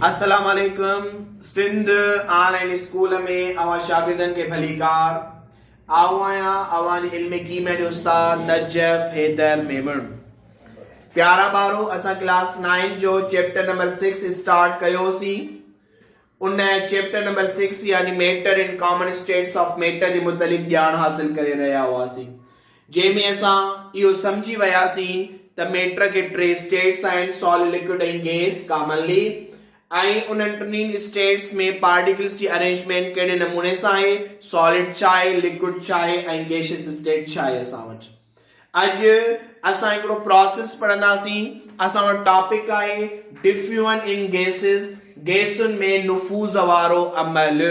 السلام عليڪم سنڌ آن line school ۾ اوهان شاگردن کي ڀليڪار. آئون آهيان اوهان جي علم ڪيميا جو استاد نجف حيدر ميمڻ. پيارا ٻارو اسان ڪلاس نائن جو چيپٽر نمبر سڪس اسٽارٽ ڪيوسين. ان چيپٽر نمبر سڪس يعني matter in common states of matter جي متعلق ڄاڻ حاصل ڪري رهيا هئاسين جنهن ۾ اسان اهو سمجهي وياسين ته ميٽر کي ٽي اسٽيٽس آهن سالڊ لڪوڊ ۽ گيس ڪامنلي ۽ انهن ٽنهي اسٽيٽس ۾ پارٽيڪلس جي ارينجمينٽ ڪهڙي نموني سان آهي سالڊ ڇا آهي لڪوڊ ڇا آهي ۽ گيشس اسٽيٽ ڇا آهي اسان وٽ اڄ اسان هڪڙو پراسيس پڙهنداسين. اسان وٽ ٽاپڪ آهي ڊفيون ان گيسز، گيسن ۾ نفوذ وارو عمل.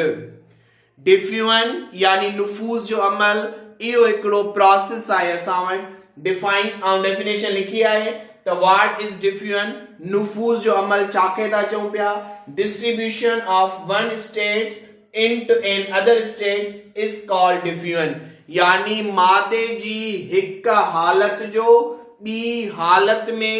ڊفيون يعني نفوذ جو عمل اهو هڪڙو پراسيس آهي اسان وٽ. ڊفائن آئون ڊيفينيشن لکي آهي ته what is ڊفيون، نفوذ جو عمل ڇا کي ٿا چئون پيا؟ Distribution of one states into an other state is called diffusion يعني مادي جي هڪ حالت جو ٻي حالت ۾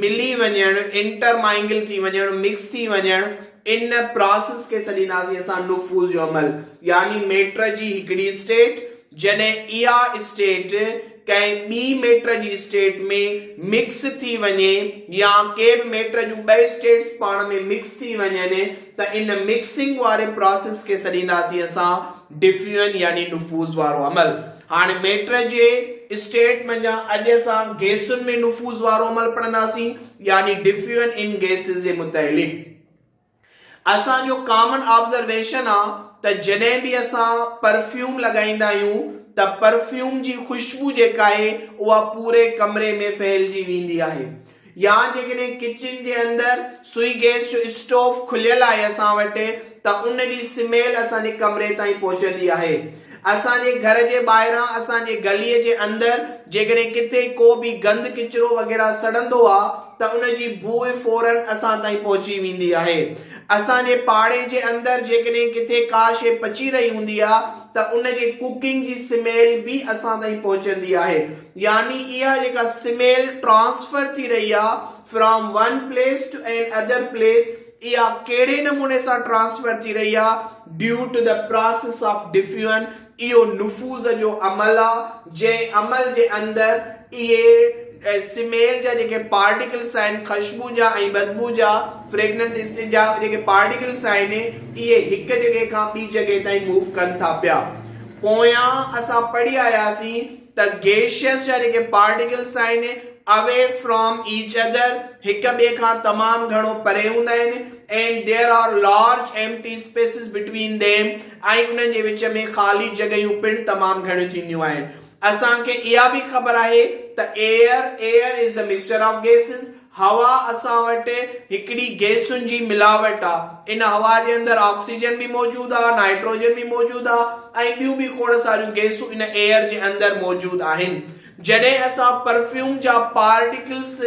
ملي وڃڻ، انٽرمائنگل ٿي وڃڻ، مڪس ٿي وڃڻ، ان پراسيس کي سڏينداسين اسان نفوذ جو عمل يعني ميٽر جي هڪڙي اسٽيٽ جڏهن اها اسٽيٽ ڪنهن ٻي ميٽر جي اسٽيٽ ۾ مڪس ٿي وڃي يا ڪي به ميٽر جون ٻه اسٽيٽس پاڻ ۾ مڪس ٿي وڃن ته ان مڪسنگ واري پراسيس کي سڏينداسين اسان ڊفيون يعني نفوذ وارو عمل. هاڻي ميٽر جي اسٽيٽ منجهان اڄ اسان گيسن ۾ نفوذ وارو عمل پڙهنداسين يعني ڊفيون ان گيسز جي متعلق. اسان جو ڪامن آبزرويشن آ ته جڏهن به اسان پرفيوم لڳائيندا آهيون ته پرفيوم جي خوشبو جيڪا آهي اها پوري ڪمري ۾ ڦهلجي ويندي آهي يا جيڪڏهن ڪچن جي اندر سوئي گيس جو اسٽوف کليل آهي اسان وٽ ته ان جي سميل اسان جي ڪمري تائين پهچندي آهي اسان جي گهر جي ٻاهران اسان جي گلي جي اندر جيڪڏهن ڪٿي ڪو به گند ڪچرو وغيره سڙندو آ ته ان جي بوء فورن اسان تائين پهچي ويندي آهي. اسان جي پاڙي جي اندر جيڪڏهن ڪٿي ڪا شيء پچي رهي هوندي آ ته ان جي ڪوڪنگ جي سميل به اسان تائين پهچندي آهي. يعني اها جيڪا سميل ٽرانسفر ٿي رهي آ from one place to another place اها ڪهڙي نموني سان ٽرانسفر ٿي رهي آ due to the process of diffusion اهو نفوذ جو عمل آ جنهن عمل جي اندر اهي سميل جا جيڪي پارٽيڪلس آهن خشبو جا ۽ بدبو جا فريگننس جا جيڪي پارٽيڪلس آهن اهي هڪ جڳهه کان ٻي جڳهه تائين موو ڪن ٿا پيا پويان اسان پڙهي آياسين ته گيشيس جا جيڪي پارٽيڪلس آهن اوي فرام ايچ ادر هڪ ٻئي کان تمام گهڻو پري هوندا آهن and there are large empty spaces between them ۽ انهن جي وچ ۾ خالي جڳهيون پڻ تمام گهڻيون ٿينديون آهن. اسان کي اها به خبر آهي ته air, Air is the mixture of gases، هوا اسان وٽ هڪڙي گيسن جي ملاوٽ آ. ان هوا جي اندر آڪسيجن به موجود آ، نائٽروجن به موجود آ ۽ ٻيون به کوڙ ساريون گيسون ان ايئر جي اندر موجود آهن. جڏهن اسان پرفيوم جا پارٽيڪلس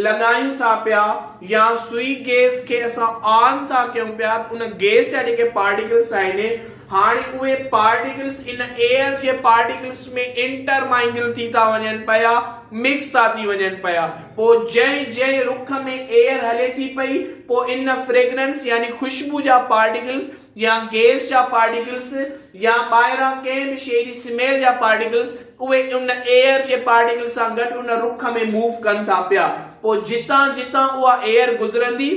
لڳايون ٿا پيا يا سوئي گيس کي اسان آن ٿا ڪيون پيا ته ان گيس جا جيڪي پارٽيڪلس آهن هاڻي اهي پارٽيڪلس ان ايئر جي پارٽيڪلس ۾ انٽر مائنگل ٿي ٿا وڃن پيا مڪس ٿا ٿي وڃن پيا پوء جنهن جنهن رخ ۾ ايئر هلي ٿي پئي پوء ان فريگرنس يعني خوشبو جا پارٽيڪلس يا گيس جا پارٽيڪلس يا ٻاهران ڪنهن به شيء جي سميل جا پارٽيڪلس اهي ان ايئر جي پارٽيڪلس سان گڏ ان رخ ۾ موو ڪن ٿا پيا پوء جتان جتان اها ايئر گذرندي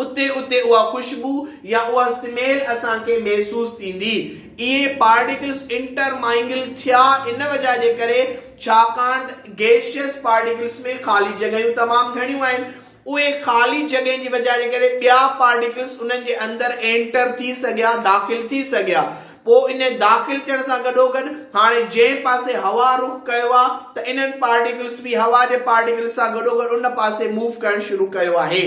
اتي اتي اها خوشبو يا اها سميل اسان کي محسوس ٿيندي. اهي پارٽيڪلس انٽر مائنگل ٿيا ان وجهه جي ڪري ڇاڪاڻ ته گيشيس پارٽيڪلس ۾ خالي جڳهيون تمام گهڻيون آهن. اهي خالي جڳهين جي وجهه جي ڪري ٻيا پارٽيڪلس انهن جي اندر اينٽر ٿي سگهيا، داخل ٿي سگهيا. پوء انهي داخل ٿيڻ سان گڏوگڏ هاڻي جنهن پاسي هوا رخ ڪيو آ ته انهن پارٽيڪلس به هوا جي پارٽيڪلس سان گڏوگڏ ان پاسي موو ڪرڻ شروع ڪيو آهي.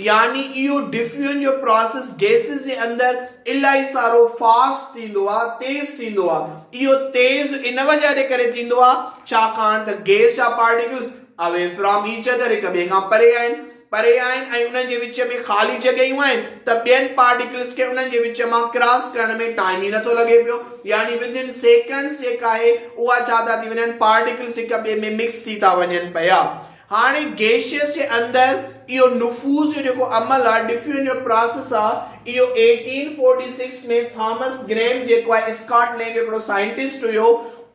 يعني اهو ڊفيون جو پراسيس گيسز جي اندر الاهي سارو فاسٽ ٿيندو آ، تيز ٿيندو آ. اهو تيز ان وجهه جي ڪري ٿيندو آ ڇاڪاڻ ته گيس جا particles away from each other هڪ ٻئي کان پري آهن پري آهن ۽ انهن جي وچ ۾ خالي جڳهيون آهن ته ٻين پارٽيڪلز کي انهن جي وچ مان ڪراس ڪرڻ ۾ ٽائيم ئي نٿو لڳي پيو يعني ود ان سيڪنڊز جيڪا آهي اها ڇا ٿا ٿي وڃن پارٽيڪلز هڪ ٻئي ۾ مڪس ٿي ٿا وڃن پيا. هاڻي گيشيس جي اندر اهو نفوذ جو جيڪو عمل آ، ڊفيوزن جو پراسيس آ، اهو 1846 ۾ ٿامس گريم جيڪو آهي اسڪاٽ لينڊ جو هڪڙو سائنٽسٽ هيو،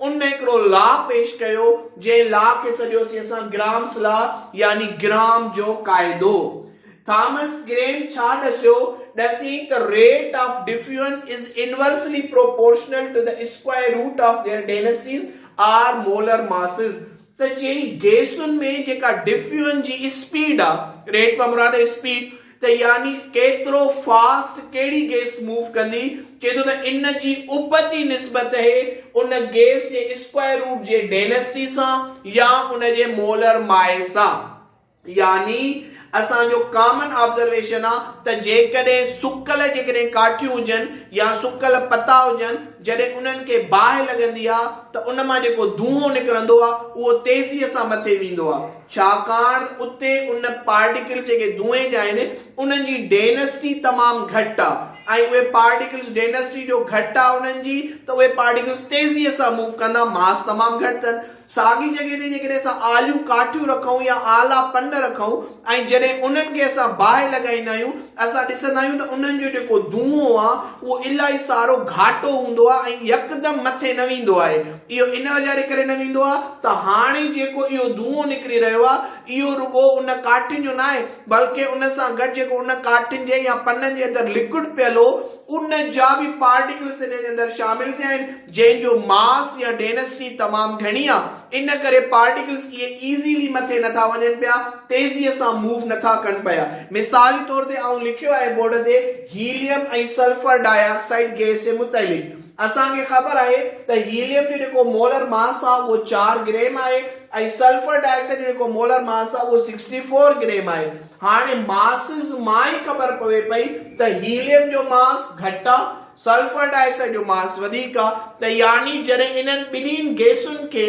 ان هڪڙو لا پيش ڪيو، جنهن لا کي سڏيوسين اسان گرامس لا يعني گرام جو قاعدو. ٿامس گريم ڇا ڏسيو؟ ڏسين ته rate of diffusion is inversely proportional to the square root of their densities or molar masses. ته چيائين گيسن ۾ جيڪا ڊفيوزن جي اسپيڊ آ، ريٽ مان مراد آهي اسپيڊ، ته يعني ڪيترو فاسٽ ڪهڙي گيس موو ڪندي، چئي ٿو ته ان جي ابتي نسبت اهي ان گيس جي اسڪوائر روٽ جي ڊينسٽي سان يا ان جي مولر مائي سان. يعني اسان جو ڪامن آبزرويشن آ ته جيڪڏهن سڪل جيڪڏهن ڪاٺيون هجن يا سڪل پتا هجن جڏهن انهن کي باهه لڳندي آ ته ان مان جيڪو دونهون نڪرندو آ اهو تيزي سان مٿي ويندو آ ڇاڪاڻ اتي ان پارٽيڪلز جيڪي دونهين جا آهن انهن جي ڊينسٽي تمام گهٽ آ ۽ اهي پارٽيڪلز ڊينسٽي جو گهٽ آ انهن جي ته اهي پارٽيڪلز تيزي سان موو ڪندا ماس تمام گهٽ اٿن. ساڳي جڳهه تي جيڪڏهن اسان آليون ڪاٺيون رکون يا آلا پن رکون ۽ جڏهن انهن کي اسان باهه لڳائيندا آهيون اسان ڏسندا آهيون ته انهن جو جيڪو دونهون آهي اهو الاهي سارو گهاٽو هوندو آهي ۽ يڪدم مٿي نه ويندو آهي. اهو ان وجهه جي ڪري نه ويندو آهي ته هاڻي جيڪو اهو دونهون نڪري رهيو آهي اهو رڳو ان ڪاٺين جو ناهي بلڪه ان سان گڏ جيڪو ان ڪاٺين جي يا پنن جي اندر لڪوڊ پيل هو ان جا به پارٽيڪلس ان جي اندر شامل ٿيا آهن جنهن جو ماس يا ڊينسٽي تمام گهڻي آ ان ڪري پارٽيڪلس اهي ايزيلي مٿي نٿا وڃن پيا تيزي سان موو نٿا ڪن پيا مثال جي طور تي آئون لکيو آهي بورڊ تي helium ۽ sulphur dioxide gas جي متعلق اسان کي خبر آهي ته هيليم جو جيڪو مولر ماس آ اهو چار گريم آهي ۽ سلفر ڊاء آڪسائيڊ جو جيڪو مولر ماس آ اهو سڪسٽي فور گريم آهي هاڻي ماسز مان ئي خبر پوي پئي ته هيليم جو ماس گهٽ آ سلفر ڊاء آڪسائيڊ جو ماس وڌيڪ آ ته يعني جڏهن انهن ٻنهين گيسن کي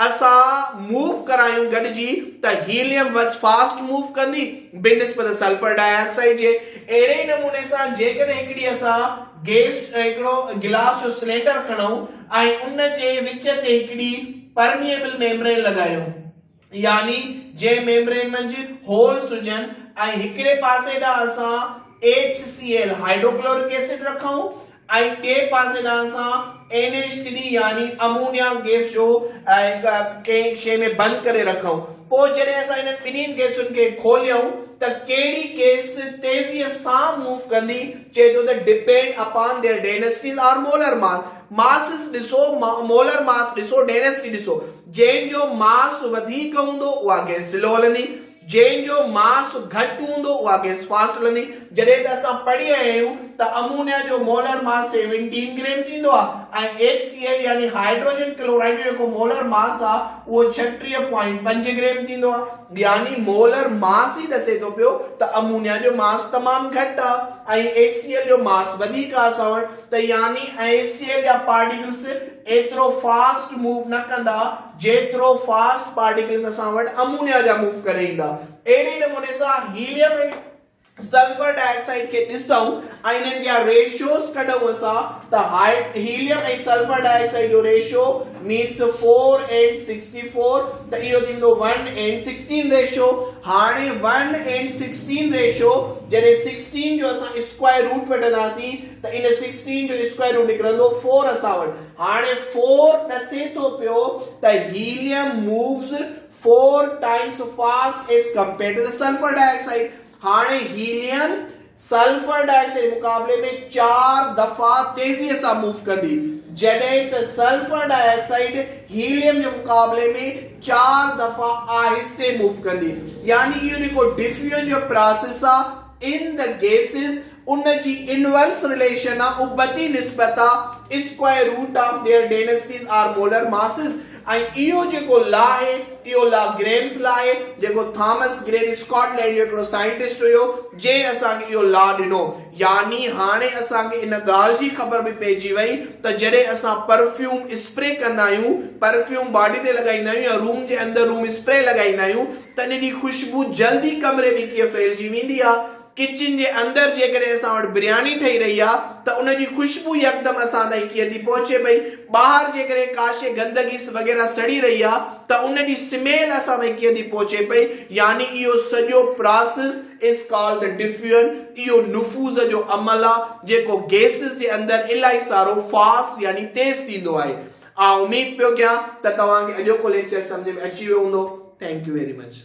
اسان موو ڪرايون گڏجي ته هيليم وڌ فاسٽ موو ڪندي بنسبت سلفر ڊاء آڪسائيڊ جي. اهڙي ئي نموني سان جيڪڏهن هڪڙي اسان گيس هڪڙو گلاس جو سلينڊر کڻون ۽ ان جي وچ تي هڪڙي پرميئبل ميمبرين لڳايون يعني جنهن ميمبرين منجهه هولس هجن ۽ هڪڙي پاسي ڏانهن اسان H C L hydrochloric acid رکون ۽ ٻئي پاسي ڏانهن اسان اين ايڇ ٿري يعني امونيا گيس جو ڪنهن شيء ۾ بند ڪري رکون پوء جڏهن اسان انهن ٻنهين گيسن کي کوليون ته ڪهڙي گيس تيزيء سان موو ڪندي چئي ٿو ته depend upon their densities or molar mass masses ڏسو مولر ماس ڏسو ڊينسٽي ڏسو جنهن جو ماس وڌيڪ هوندو اها گئس سلو هلندي، جنهن جو ماس گهٽ هوندو اها گئس فاسٽ هلندي. جڏهن ته اسان پڙهي آيا آهيون ته امونيا جو مولر ماس سيونٽين گريم ٿيندو آهي ۽ ايڇ سي ايل يعني هائيڊروجن ڪلورائيڊ جو جيڪو مولر ماس آهي اهو 36.5 گريم ٿيندو آهي. يعني مولر ماس ئي ڏسي ٿو پيو ته امونيا جو ماس تمام گهٽ آهي ۽ ايڇ سي ايل جو ماس وڌيڪ آهي اسان وٽ ته يعني ايڇ سي ايل جا پارٽيڪلس ايترو فاسٽ موو نه ڪندا جيترو فاسٽ پارٽيڪلز اسان وٽ امونيا جا موو ڪري ايندا. اهڙي نموني سان هيليم ۽ سلفر ڊاء آڪسائيڊ کي ڏسون ۽ انهن جا ريشوز ڪڍون اسان ته هيليم ۽ سلفر ڊاء آڪسائيڊ جو ريشو مينس 4 اينڊ 64 ته اهو ٿيندو 1 اينڊ 16 ريشو. هاڻي 1 اينڊ 16 ريشو جڏهن 16 جو اسان اسڪوائر روٽ وٺنداسين ته ان سڪسٽين جو اسڪوائر روٽ نڪرندو فور اسان وٽ هاڻي فور ڏسي ٿو پيو ته helium moves four times fast as compare to the sulphur dioxide هاڻي هيليم سلفر ڊاء آڪسائيڊ جي مقابلي ۾ چار دفعا تيزي سان موو ڪندي جڏهن ته سلفر ڊاء آڪسائيڊ هيليم جي مقابلي ۾ چار دفعا آهستي موو ڪندي يعني اهو جيڪو ڊفيوزن جو پراسيس آ ان the gases ان جي انورس رليشن آ، ابتي نسبت آ، square root of their densities or molar masses ۽ اهو جيڪو لا آهي اهو لا گريمز لا آهي جيڪو ٿامس گريم اسڪاٽ لينڊ جو هڪڙو سائنٽسٽ هيو جنهن اسان کي اهو لا ڏنو يعني هاڻي اسان کي ان ڳالهه جي خبر به پئجي وئي ته جڏهن اسان پرفيوم اسپري ڪندا آهيون پرفيوم باڊي تي لڳائيندا آهيون يا روم جي اندر روم اسپري لڳائيندا آهيون ته ان جي خوشبو جلدي ڪمري ۾ ڪيئن ڦهلجي ويندي آ. ڪچن جي اندر جيڪڏهن اسان وٽ برياني ٺهي رهي آ ته ان جي خوشبو يڪدم اسان تائين ڪيئن ٿي پهچي پئي، ٻاهر جيڪڏهن ڪا شيء گندگي وغيره سڙي رهي آ ته ان جي سميل اسان تائين ڪيئن ٿي پهچي پئي، يعني اهو سڄو پراسس is called diffusion, اهو نفوذ جو عمل آ جيڪو گيسز جي اندر الاهي سارو فاسٽ يعني تيز ٿيندو آهي. آء اميد پيو ڪيان ته توهان کي اڄوڪو ليڪچر سمجهه ۾ اچي ويو هوندو. Thank you very much.